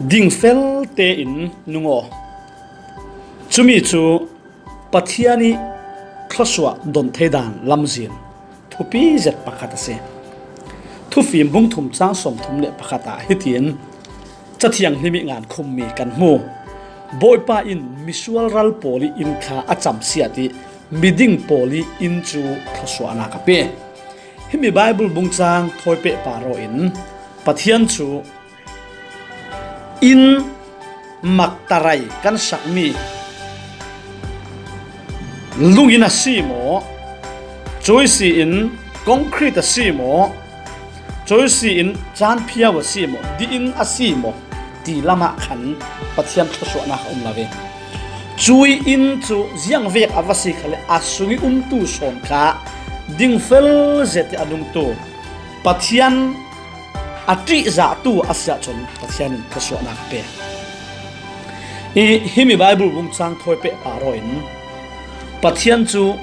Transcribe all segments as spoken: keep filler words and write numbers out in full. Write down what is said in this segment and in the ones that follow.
Dingfel tein nung aw. Cumi cu Pathian ih thluasuah don thei dan lamzin thupi zet pakhat a si. Thufim bung thum cang sawmthum le pakhat ah hitin Cathiang hlim ih ngan khummi kan hmu. Bawipa in misual ral pawl ih inn kha a camsiat ih miding pawl ih inn cu thluasuahnak a pe. Himi Baibal bungcang thawi pehpar aw in Pathian cu inn maktarai kan sakmi lungin a si maw, cuisi in concrete a si maw, cuisi in canphiau a si maw, dih in a si maw ti lamah khan Pathian thluasuahnak a um lo ve. Cui inn cu ziangvek a va si khal le a sung ih umtu sawn kha dingfel zet ih a nungtu Pathian a ṭihzahtu a si ahcun Pathian in thluasuahnak a pe. Ih himi Baibal bungcang thawi pehpar aw in Pathian cu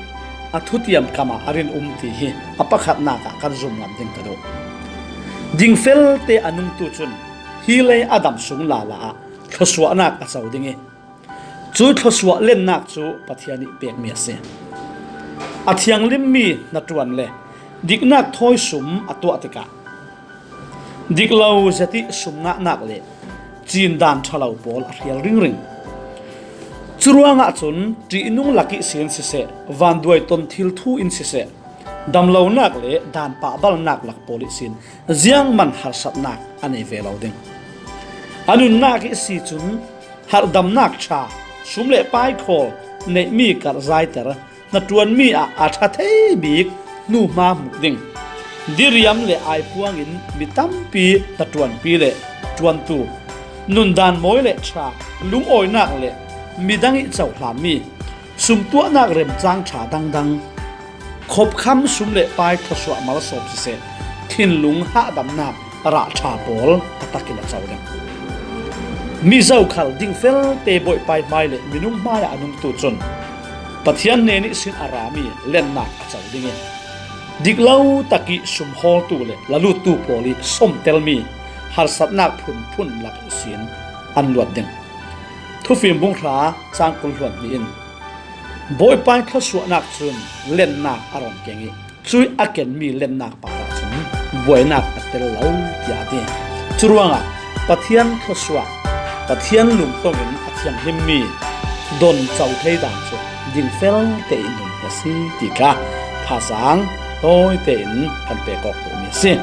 a thutiam kamah a rinum ti hi a pakhatnak ah kan zum ngam ding ka duh. Dingfel te a nungtu cun hi lei a dam sung lala ah thluasuahnak a co ding ih, cu thluasuah lennak cu Pathian ih pekmi a si. A thianghlimmi hnaṭuan le diknak thawi sum a tuah tikah dik lo zet ih sum ngahnak le cindan ṭha lo pawl a hrial ringring. Curuangah cun ṭihnung lak ihsin siseh, vanduai ton thil thu in siseh, damlonak le dan pahbalnak lak pawl ihsin ziangman harsatnak a nei ve lo ding. A nunnak ihsi cun harhdamnak ṭha, sum le pai khawl neihmi karhzaiter, hnaṭuanmi ah aa ṭha thei bik hnuhma hmuh ding. Diriam le aipuang in mi tampi hnaṭuanpi le ṭuantu, nundan mawi le ṭha, lungawinak le midang ih cohlanmi, sumtuahnak remcang ṭha dangdang, khopkham sum le pai thluasuah malsawm siseh, thinlung hahdamnak rah ṭha pawl a takin a co ding. Mizo khal dingfel te Bawipa ih hmai le minung hmaiah a nungtu cun Pathian hnen ihsin a rami lennak a co ding ih, dik lo tak ih sumhawltu le laluttu pawl ih sawmtelmi harsatnak phunphun lak ihsin an luat ding. Thufim bung hra cang kul hluan hnih in Bawipa ih thluasuahnak cun lennak a ron keng ih, cuih a kenmi lennak parah cun buainak a tel lo, tiah a ti. Curuangah Pathian thluasuah, Pathian lungtong in a thianghlimmi don co thei dan cu dingfel tein nun a si ti kha thazaang tawite in kan pek awk duhmi a si.